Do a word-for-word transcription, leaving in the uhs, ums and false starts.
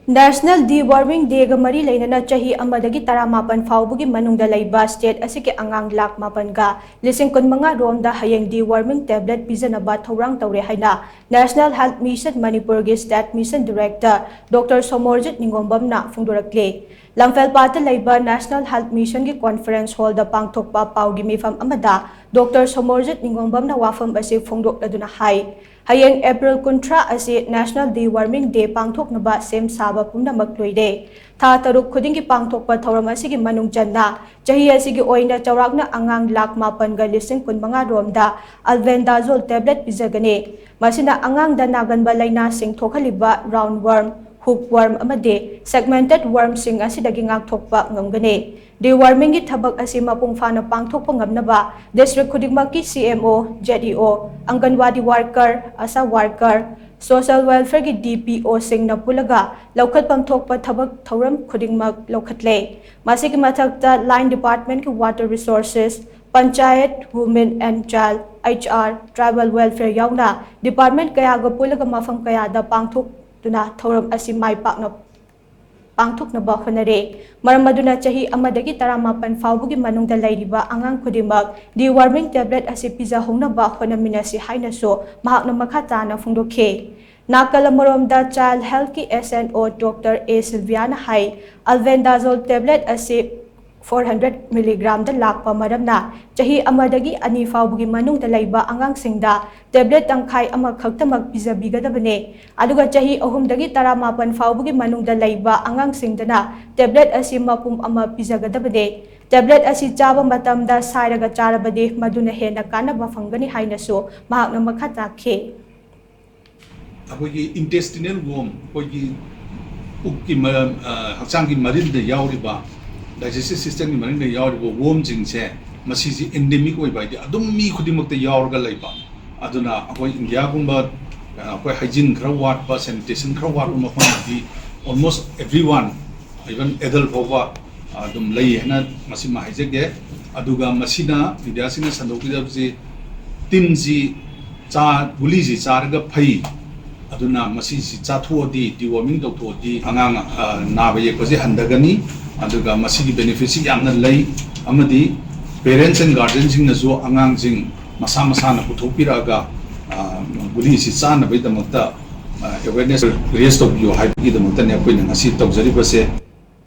National Deworming Day-ꯒ ꯃꯔꯤ ꯂꯩꯅꯅ ꯆꯍꯤ ꯑꯃꯗꯒꯤ ꯇꯔꯥꯃꯥꯄꯟ ꯐꯥꯎꯕꯒꯤ ꯃꯅꯨꯡꯗ ꯂꯩꯕ state ꯑꯁꯤꯒꯤ ꯑꯉꯥꯡ ꯂꯥꯈ ꯃꯥꯄꯟꯒ ꯂꯤꯁꯤꯡ ꯀꯨꯟꯃꯉꯥ ꯔꯣꯝꯗ ꯍꯌꯦꯡ deworming tablet ꯄꯤꯖꯅꯕ ꯊꯧꯔꯥꯡ ꯇꯧꯔꯦ ꯍꯥꯏꯅ National Health Mission ꯃꯅꯤꯄꯨꯔꯒꯤ State Mission Director Doctor Somorjit ꯅꯤꯉꯣꯝꯕꯝꯅ ꯐꯣꯡꯗꯣꯔꯛꯂꯤ꯫ ꯂꯝꯐꯦꯜꯄꯥꯠꯇ ꯂꯩꯕ National Health Mission-ꯒꯤ conference hall-ꯗ ꯄꯥꯡꯊꯣꯛꯄ ꯄꯥꯎꯒꯤ ꯃꯤꯐꯝ ꯑꯃꯗ Doctor ꯁꯣꯃꯣꯔꯖꯤꯠ ꯅꯤꯉꯣꯝꯕꯝꯅ ꯋꯥꯐꯝ ꯑꯁꯤ ꯐꯣꯡꯗꯣꯛꯂꯗꯨꯅ ꯍꯥꯏ, ꯍꯌꯦꯡ April ꯀꯨꯟꯊ꯭ꯔꯥ ꯑꯁꯤ National Deworming Day ꯄꯥꯡꯊꯣꯛꯅꯕ ꯁꯦꯝ ꯁꯥꯕ ꯄꯨꯝꯅꯃꯛ ꯂꯣꯏꯔꯦ꯫ ꯊꯥ ꯇꯔꯨꯛ ꯈꯨꯗꯤꯡꯒꯤ ꯄꯥꯡꯊꯣꯛꯄ ꯊꯧꯔꯝ ꯑꯁꯤꯒꯤ ꯃꯅꯨꯡ ꯆꯟꯅ ꯆꯍꯤ ꯑꯁꯤꯒꯤ ꯑꯣꯏꯅ ꯆꯥꯎꯔꯥꯛꯅ ꯑꯉꯥꯡ ꯂꯥꯈ ꯃꯥꯄꯟꯒ ꯂꯤꯁꯤꯡ ꯀꯨꯟꯃꯉꯥ ꯔꯣꯝꯗ albendazole tablet ꯄꯤꯖꯒꯅꯤ꯫ ꯃꯁꯤꯅ ꯑꯉꯥꯡꯗ ꯅꯥꯒꯟꯕ ꯂꯥꯏꯅꯥꯁꯤꯡ ꯊꯣꯛꯍꯜꯂꯤꯕ round worm, hook worm ꯑꯃꯗꯤ segmented worm-ꯁꯤꯡ ꯑꯁꯤꯗꯒꯤ ꯉꯥꯛꯊꯣꯛꯄ ꯉꯝꯒꯅꯤ꯫ Deworming-ꯒꯤ ꯊꯕꯛ ꯑꯁꯤ ꯃꯄꯨꯡ ꯐꯥꯅ ꯄꯥꯡꯊꯣꯛꯄ ꯉꯝꯅꯕ district ꯈꯨꯗꯤꯡꯃꯛꯀꯤ C M O, Z E O, ꯑꯪꯒꯟꯋꯥꯗꯤ worker, ASHA worker, social welfare-ꯒꯤ D P O-ꯁꯤꯡꯅ ꯄꯨꯜꯂꯒ ꯂꯧꯈꯠꯐꯝ ꯊꯣꯛꯄ ꯊꯕꯛ ꯊꯧꯔꯝ ꯈꯨꯗꯤꯡꯃꯛ ꯂꯧꯈꯠꯂꯦ꯫ ꯃꯁꯤꯒꯤ ꯃꯊꯛꯇ Line Department-ꯀꯤ Water Resources, Panchayat, Women and Child, H R, Tribal Welfare ꯌꯥꯎꯅ department ꯀꯌꯥꯒ ꯄꯨꯜꯂꯒ ꯃꯐꯝ ꯀꯌꯥꯗ ꯄꯥꯡꯊꯣꯛꯇꯨꯅ ꯊꯧꯔꯝ ꯑꯁꯤ ꯃꯥꯏ ꯄꯥꯛꯅ ꯄꯥꯡꯊꯣꯛꯅꯕ ꯍꯣꯠꯅꯔꯦ꯫ ꯃꯔꯝ ꯑꯗꯨꯅ ꯆꯍꯤ ꯑꯃꯗꯒꯤ ꯇꯔꯥꯃꯥꯄꯟ ꯐꯥꯎꯕꯒꯤ ꯃꯅꯨꯡꯗ ꯂꯩꯔꯤꯕ ꯑꯉꯥꯡ ꯈꯨꯗꯤꯡꯃꯛ deworming tablet ꯑꯁꯤ ꯄꯤꯖꯍꯧꯅꯕ ꯍꯣꯠꯅꯃꯤꯟꯅꯁꯤ ꯍꯥꯏꯅꯁꯨ ꯃꯍꯥꯛꯅ ꯃꯈꯥ ꯇꯥꯅ ꯐꯣꯡꯗꯣꯛꯈꯤ꯫ ꯅꯥꯀꯜ ꯑꯃꯔꯣꯝꯗ Child Health-ꯀꯤ S N O Doctor A Sylvia-ꯅ high, albendazole tablet ꯑꯁꯤ four hundred milligram-ꯗ ꯂꯥꯛꯄ ꯃꯔꯝꯅ ꯆꯍꯤ ꯑꯃꯗꯒꯤ ꯑꯅꯤ ꯐꯥꯎꯕꯒꯤ ꯃꯅꯨꯡꯗ ꯂꯩꯕ ꯑꯉꯥꯡꯁꯤꯡꯗ tablet ꯇꯪꯈꯥꯏ ꯑꯃꯈꯛꯇꯃꯛ ꯄꯤꯖꯕꯤꯒꯗꯕꯅꯤ꯫ ꯑꯗꯨꯒ ꯆꯍꯤ ꯑꯍꯨꯝꯗꯒꯤ ꯇꯔꯥꯃꯥꯄꯟ ꯐꯥꯎꯕꯒꯤ ꯃꯅꯨꯡꯗ ꯂꯩꯕ ꯑꯉꯥꯡꯁꯤꯡꯗꯅ tablet ꯑꯁꯤ ꯃꯄꯨꯝ ꯑꯃ ꯄꯤꯖꯒꯗꯕꯅꯤ꯫ Tablet ꯑꯁꯤ ꯆꯥꯕ ꯃꯇꯝꯗ ꯁꯥꯏꯔꯒ ꯆꯥꯔꯕꯗꯤ ꯃꯗꯨꯅ ꯍꯦꯟꯅ ꯀꯥꯟꯅꯕ ꯐꯪꯒꯅꯤ ꯍꯥꯏꯅꯁꯨ ꯃꯍꯥꯛꯅ ꯃꯈꯥ ꯇꯥꯈꯤ꯫ ꯑꯩꯈꯣꯏꯒꯤ intestinal worm, ꯑꯩꯈꯣꯏꯒꯤ ꯄꯨꯛꯀꯤ ꯃ-, ꯑ, ꯍꯛꯆꯥꯡꯒꯤ ꯃꯔꯤꯟꯗ ꯌꯥꯎꯔꯤꯕ, digestive system-ꯒꯤ ꯃꯔꯤꯟꯗ ꯌꯥꯎꯔꯤꯕ worm-ꯁꯤꯡꯁꯦ, ꯃꯁꯤꯁꯤ endemic ꯑꯣꯏꯕ, ꯍꯥꯏꯗꯤ ꯑꯗꯨꯝ ꯃꯤ ꯈꯨꯗꯤꯡꯃꯛꯇ ꯌꯥꯎꯔꯒ ꯂꯩꯕ꯫ ꯑꯗꯨꯅ ꯑꯩꯈꯣꯏ ꯏꯟꯗꯤꯌꯥꯒꯨꯝꯕ, ꯑ, ꯑꯩꯈꯣꯏ hygiene ꯈꯔ ꯋꯥꯠꯄ, sanitation ꯈꯔ ꯋꯥꯠꯄ ꯃꯐꯝꯗꯗꯤ almost everyone, even adult ꯐꯥꯎꯕ ꯑꯗꯨꯝ ꯂꯩ ꯍꯥꯏꯅ ꯃꯁꯤꯃ ꯍꯥꯏꯖꯒꯦ꯫ ꯑꯗꯨꯒ ꯃꯁꯤꯅ ꯃꯤꯗꯤꯌꯥꯁꯤꯡꯅ ꯁꯟꯗꯣꯛꯄꯤꯗꯕꯁꯤ, ꯇꯤꯟꯁꯤ ꯆꯥ-, ꯒꯨꯂꯤꯁꯤ ꯆꯥꯔꯒ ꯐꯩ, ꯑꯗꯨꯅ ꯃꯁꯤꯁꯤ ꯆꯥꯊꯣꯛꯑꯗꯤ, deworming ꯇꯧꯊꯣꯛꯑꯗꯤ, ꯑꯉꯥꯡ, ꯑ, ꯅꯥꯕ ꯌꯦꯛꯄꯁꯦ ꯍꯟꯊꯒꯅꯤ꯫ ꯑꯗꯨꯒ ꯃꯁꯤꯒꯤ benefit ꯁꯤ ꯌꯥꯝꯅ ꯂꯩ꯫ ꯑꯃꯗꯤ parents and guardian ꯁꯤꯡꯅꯁꯨ ꯑꯉꯥꯡꯁꯤꯡ ꯃꯁꯥ ꯃꯁꯥꯅ ꯄꯨꯊꯣꯛꯄꯤꯔꯛꯑꯒ, ꯑ, ꯒꯨꯂꯤꯁꯤ ꯆꯥꯅꯕꯒꯤꯗꯃꯛꯇ, ꯑ, awareness raise ꯇꯧꯕꯤꯌꯨ ꯍꯥꯏꯕꯒꯤꯗꯃꯛꯇꯅꯦ ꯑꯩꯈꯣꯏꯅ ꯉꯁꯤ ꯇꯧꯖꯔꯤꯕꯁꯦ꯫